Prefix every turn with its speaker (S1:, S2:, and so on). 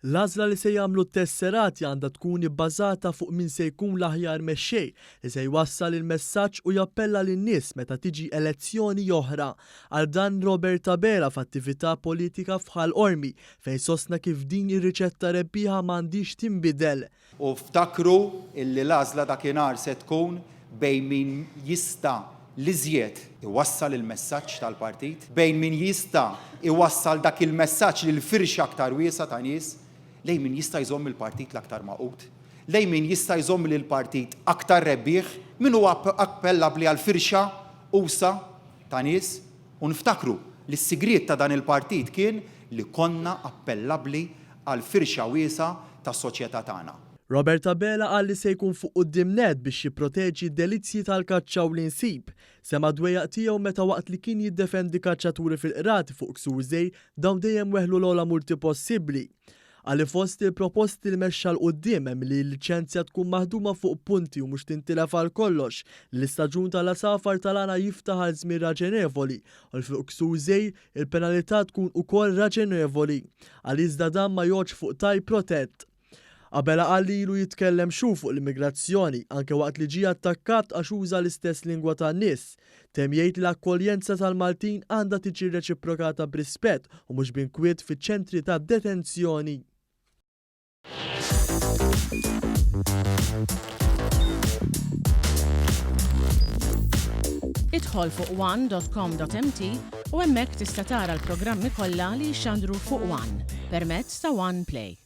S1: L-għażla li se jagħmlu t-tesserati għandha tkun ibbażata fuq min se jkun l-aħjar mexxej li se jwassal il-messaġġ u jappella lin-nies meta tiġi elezzjoni oħra. Qal dan Robert Abela f'attività politika f'Ħal Qormi fejn sostna kif din ir-riċetta rebbieħa m'għandhiex tinbidel.
S2: U ftakru illi l-għażla dakinhar se tkun bejn min jista' l-iżjed iwassal il-messaġġ tal-partit, bejn min jista' iwassal dak il-messaġġ lil firxa aktar wiesgħa ta' nies, lejn min jista' jżomm il-partit l-aktar magħqud, lejn min jista' jżomm lill-partit aktar rebbieħ, min huwa appellabbli għal firxa usa' ta' nies. U nftakru li s-sigriet ta' dan il-partit kien li konna appellabbli għal firxa wiesgħa tas-soċjetà tagħna.
S1: Robert Abela qal li se jkun fuq quddiem nett biex jipproteġi d-delizzji tal-kaċċa u l-insib. Sema' d-dwejjaq tiegħu meta waqt li kien jiddefendi kaċċaturi fil-qrati fuq ksur żgħir dawn dejjem weħlu l-ogħla multi possibbli. Qal li fost il-proposti li mexxa 'l quddiem hemm li l-liċenzja tkun maħduma fuq punti u mhux tintilef għal kollox, li l-istaġun tal-għasafar tal-għana jiftaħ għal żmien raġenevoli u li fuq ksur żgħir il-penalità tkun ukoll raġenevoli. Qal iżda dan ma jgħoddx fuq tajr protett. Abela qal li ilu jitkellem xhur fuq l-immigrazzjoni, anke waqt li ġie attakkat għax uża l-istess lingwa tan-nies. Temm jgħid li l-akkoljenza tal-Maltin għandha tiġi reċiprokata b'rispett u mhux b'inkwiet fiċ-ċentri ta' detenzjoni.
S3: Idħol fuq one.com.mt u hemmhekk tista' tara l-programmi kollha li jixxandru fuq One permezz ta' One Play.